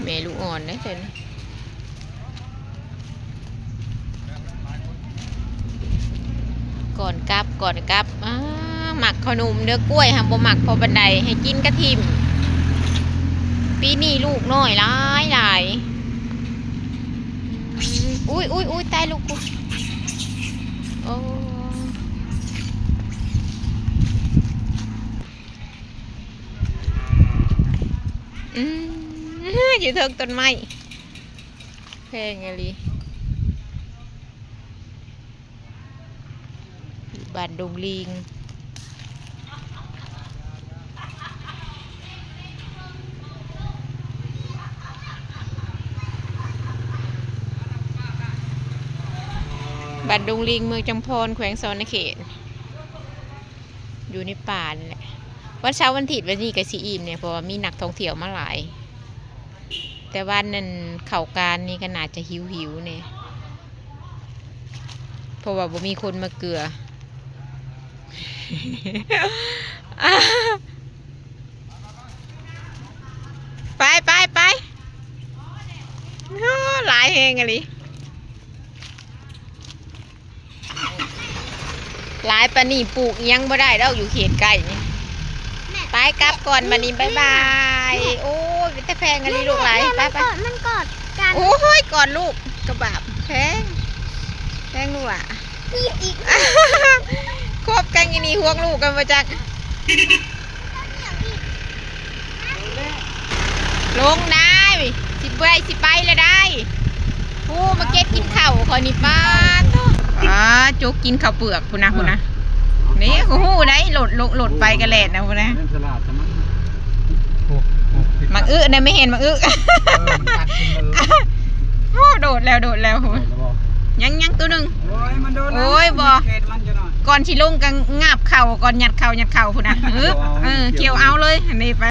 ແມ່ລູກອ່ອນເດ້ ໂຕນີ້ ກ່ອນກັບ ກ່ອນກັບ. ອ້າ ມັກເຂົ້າໜຸ່ມເດີ້ ກ້ວຍຫັ້ນບໍ່ມັກພໍປານໃດ ໃຫ້ກິນກະຖິ້ມ. ປີນີ້ລູກນ້ອຍຫຼາຍໆ. ອືມ ອຸ້ຍໆໆ ຕາຍລູກກູ. ໂອ້ ອືມ ຢູ່ເທິງຕົ້ນໄມ້ ແພງອີ່ຫຼີ. ບ້ານດົງລີງ ບ້ານດົງລີງ ເມືອງຈຳພອນ ແຂວງສະຫວັນນະເຂດ. ຢູ່ໃນປ່ານີ້ແຫຼະ. ວັນເສົາວັນອາທິດແບບນີ້ກໍຊິອີ່ມແດ່ ເພາະວ່າມີນັກທ່ອງທ່ຽວມາຫຼາຍ. ແຕ່ວັນນັ້ນເຂົ້າການນີ້ກໍໜ້າຈະຫິວໆແດ່ ເພາະວ່າບໍ່ມີຄົນມາເກືອ. ໄປ ໄປ ໄປ. ໂອ້ ຫຼາຍແຮງອີ່ຫຼີ. ຫຼາຍປານນີ້ປູກອີ່ຫຍັງບໍ່ໄດ້ດອກ ຢູ່ເຂດໃກ້ນີ້. ໄປກັບກ່ອນບັດນີ້ ບາຍບາຍ. ໂອ້ຍ ເປັນຕາແພງອີ່ຫຼີລູກຫຼາຍ. ໄປໆ ມັນກອດກັນ. ໂອ້ຍ ກອດລູກກະບາບ ແພງ ແພງລູກຫຼ້າ. ອີກ ອີກ ຄົບກັນອີ່ນີ້ ຫ່ວງລູກກັນບໍ່ຈັກ. ລົງໄດ້ ຊິເມື່ອຍ ຊິໄປແລ້ວໄດ້. ໂອ້ ມາເກັບກິນເຂົ້າຂ້ອຍນີ້ ປາໂທ້ ອ່າ ຈົກກິນເຂົ້າເປືອກພຸ້ນນະ ພຸ້ນນະ. ນີ້ກໍຮູ້ໄດ້ ໂລດ ໂລດ ໂລດໄປກໍແລ່ນນະ ພຸ້ນນະ. ແມ່ນສະຫຼາດຊະມັນ. ໂອ້ ໝາກອຶນະ ໄມ່ເຫັນໝາກອຶ. ເອີ ມັນກັດກິນໝາກອຶ. ໂອ້ ໂດດແລ້ວ ໂດດແລ້ວ. ໂດດແລ້ວບໍ່? ຍັງ ຍັງໂຕໜຶ່ງ. ໂອ້ຍ ມັນໂດດ ໂອ້ຍ ບໍ່ ເຂດມັນຈະໜ້ອຍ. ກ່ອນຊິລົງກໍງາບເຂົ້າ ກ່ອນຍັດເຂົ້າ ຍັດເຂົ້າພຸ້ນນະ. ເອີ ເອີ ຂ້ຽວເອົາເລີຍ ນີ້ໄປ.